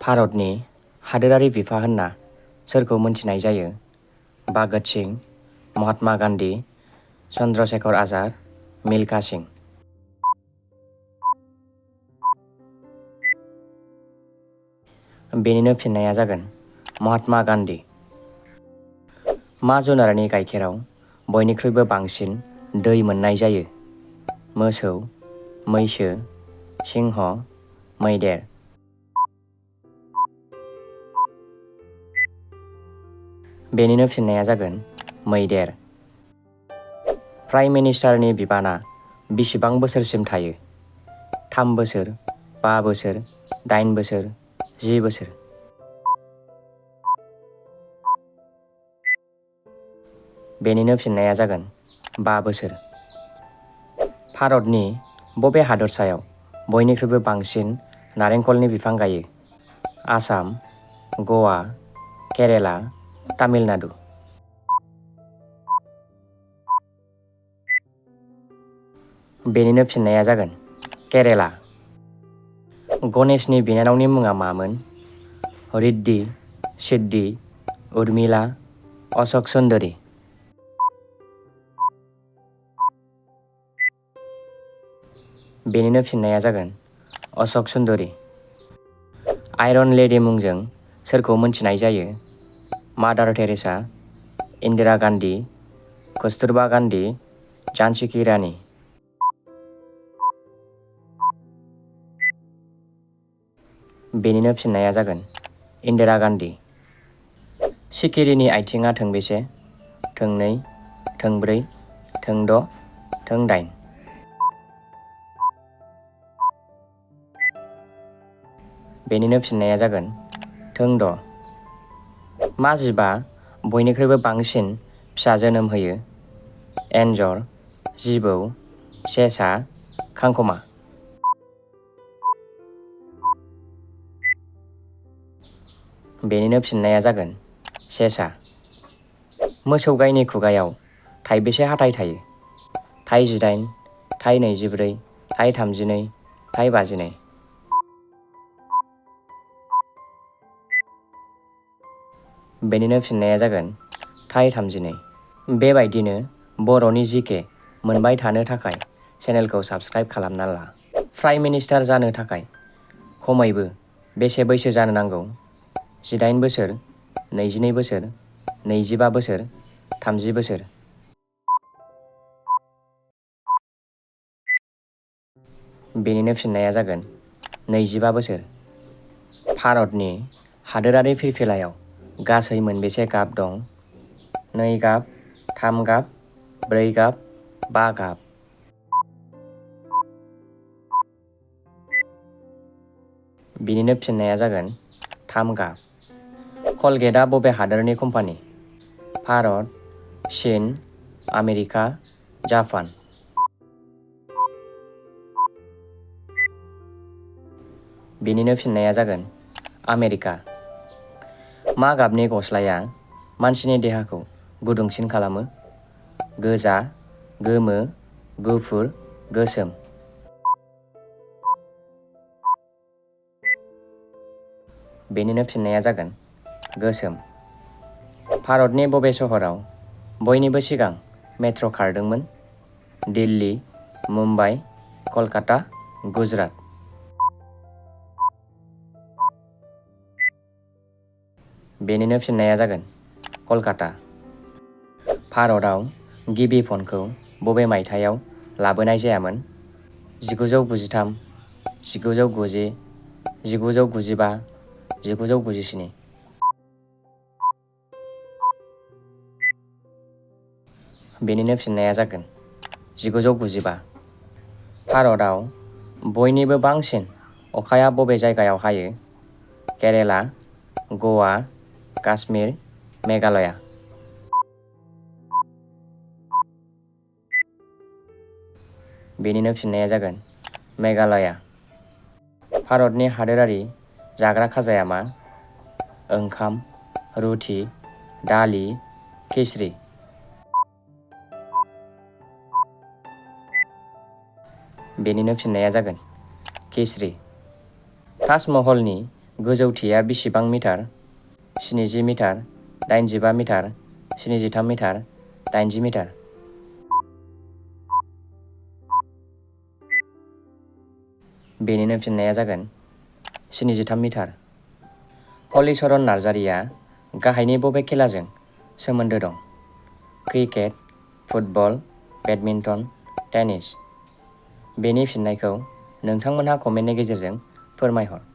भारतनि हादोरारि बिफा होनना सोरखौ मोनथिनाय जायो? भगत सिंह, महात्मा गान्धी, चन्द्रशेखर आजाद, मिल्खा सिंह। बेनिनो फिननाया जागोन महात्मा गान्धी। मा जुनारनि गाइखेराव बयनिख्रुइबो बांसिन दै मोननाय जायो? मोसौ, मैसो, सिंह, मैदेर। बेनिनो फिननाया जागोन मैदेर। प्राइम मिनिस्टारनि बिबाना बेसेबां बोसोरसिम थायो? 3 बोसोर, 5 बोसोर, 8 बोसोर, 10 बोसोर। बेनिनो फिननाया जागोन 5 बोसोर। भारतनि बबे हादरसायाव बयनिख्रुइबो बांसिन नारेंखलनि बिफां गायो? आसाम, गवा, केरेला, तामिलनाडु। बेनिनो फिननाया जागोन केरेला। गणेशनि बिनानावनि मुङा मामोन? रिद्धि, सिद्धि, उर्मिला, अशोक सुन्दरी। बेनिनो फिननाया जागोन अशोक सुन्दरी। आयरन लेडि मुंजों सोरखौ मोनथिनाय जायो? मादार टेरेसा, इन्दिरा गान्धी, कस्तुरबा गान्धी, झान्सी की रानी। बेनिनो फिननाया जागोन इन्दिरा गान्धी। सिखिरिनि आथिङा थोंबेसे? थोंनै, थोंब्रै, थोंद', थोंदाइन। बेनिनो फिननाया जागोन थोंद'। मा जिबआ बयनिख्रुइबो बांसिन फिसा जोनोम होयो? एन्जर, जिबौ, सेसा, खांखमा। बेनिनो फिननाया जागोन सेसा। मोसौ गायनि खुगायाव थाइबेसे हाथाइ थायो? थाइ 18, थाइ 24, थाइ 32, थाइ 52। बेनिनो फिननाया जागोन थाइ 32। बेबायदिनो बर'नि जिके मोनबाय थानो थाखाय चेनेलखौ साबस्क्राइब खालामना ला। प्राइम मिनिस्टार जानो थाखाय खमैबो बेसे बैसो जानो नांगौ? 18 बोसोर, 22 बोसोर, 25 बोसोर, 30 बोसोर। बेनिनो फिननाया जागोन 25 बोसोर। भारतनि हादोरारि फिरफिलायाव गासै मोनबेसे गाब दं? 2 गाब, 3 गाब, 4 गाब, 5 गाब। बिनिनो फिननाया जागोन 3 गाब। कलगेटआ बबे हादोरनि कम्पानि? भारत, चीन, आमेरिका, जापान। बिनिनो फिननाया जागोन आमेरिका। मा गाबनि गस्लाया मानसिनि देहाखौ गुदुंसिन खालामो? गोजा, गोमो, गुफुर, गोसोम। बेनिनो फिननाया जागोन गोसोम। भारतनि बबे सहराव बयनिबो सिगां मेट्र' खारदोंमोन? दिल्ली, मुम्बाइ, कलकाता, गुजरात। बेनिनो फिननाया जागोन कलकाता। भारतआव गिबि फनखौ बबे मायथाइयाव लाबोनाय जायामोन? 1993, 1990, 1995, 1997। बेनिनो फिननाया जागोन 1995। भारतआव बयनिबो बांसिन अखाया बबे जायगायाव हायो? केरेला, गवा, काश्मीर, मेघालया। बेनिनो फिननाया जागोन मेघालया। भारतनि हादोरारि जाग्रा खाजाया मा? ओंखाम, रुथि, दालि, खिचड़ी। बेनिनो फिननाया जागोन खिचड़ी। ताजमहलनि गोजौथिया बेसेबां metre? 70 metre, 85 metre, 73 metre, 80 metre. बेनिनो फिननाया जागोन 73 मिटार। हलिचरन नार्जारिया गाहायनि बबे खेलाजों सोमोन्दो दं? Cricket, football, badminton, tennis. बेनि फिननायखौ नोंथांमोनहा कमेन्टनि गेजेरजों फोरमायहर।